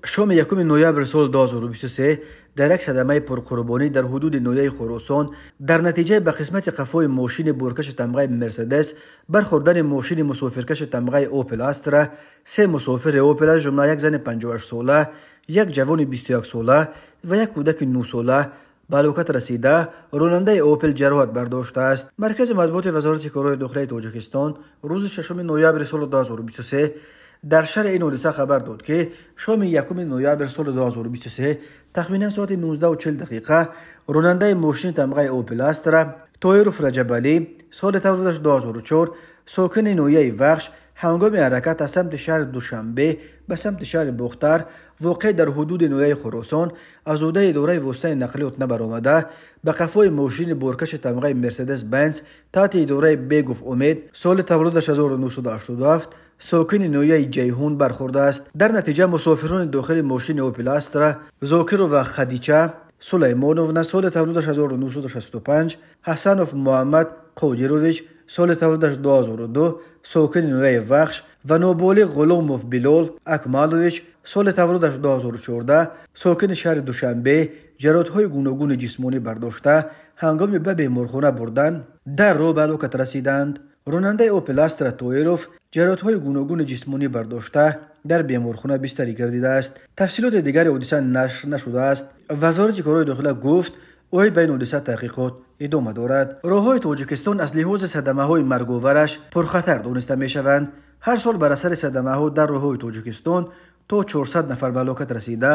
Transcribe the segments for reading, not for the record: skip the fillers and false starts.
Шоми 1 ноябри соли 2023 дар як садамаи пурқурбонӣ дар ҳудуди ноҳияи Хуросон дар натиҷаи ба қисмати қафои мошини боркаши тамғаи Мерседес бархӯрдани мошини мусофиркаши тамғаи Опел Астра се мусофири Опел, аз ҷумла як зани 58сола, як ҷавони 21сола ва як кӯдаки 9сола ба ҳалокат расида, ронандаи Опел ҷароҳат бардоштааст. Маркази матбуоти Вазорати корҳои дохилаи Тоҷикистон рӯзи 6 ноябри соли 2023 дар шарҳи ин ҳодиса хабар дод, ки шоми 1 ноябри соли 2023 тахминан соати 19:40 ронандаи мошини тамғаи Опел Астра Тоиров Раҷабалӣ, соли таваллудаш 2004, сокини ноҳияи Вахш, ҳангоми ҳаракат аз самти шаҳри Душанбе ба самти шаҳри Бохтар, воқеъ дар ҳудуди ноҳияи Хуросон, аз ӯҳдаи идораи воситаи нақлиёт набаромада, ба қафои мошини боркаши тамғаи Мерседес Бенц таҳти идораи Бегов Умед, соли таваллудаш 1987, сокини ноҳияи Ҷайҳун бархӯрдааст. Дар натиҷа мусофирони дохили мошини Опел Астра Зокирова Хадича Сулаймоновна, соли таваллудаш 1965, Ҳасанов Муҳаммад Қодирович, соли таваллудаш 2002, сокини ноҳияи Вахш, ва ноболиғ Ғуломов Билол Акмалович, соли таваллудаш 2014, сокини шаҳри Душанбе, ҷароҳатҳои гуногуни ҷисмонӣ бардошта, ҳангоми ба беморхона бурдан дар роҳ ба ҳалокат расиданд. Ронандаи Опел Астра Тоиров ҷароҳатҳои гуногуни ҷисмонӣ бардошта, дар беморхона бистарӣ гардидааст. Тафсилоти дигари ҳодиса нашр нашудааст. Вазорати корҳои дохила гуфт, оид ба ин ҳодиса таҳқиқот идома дорад. Роҳҳои Тоҷикистон аз лиҳози садамаҳои марговараш пурхатар дониста мешаванд. Ҳар сол бар асари садамаҳо дар роҳҳои Тоҷикистон то 400 нафар ба ҳалокат расида,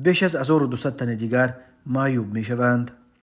беш аз 1200 тани дигар маъюб мешаванд.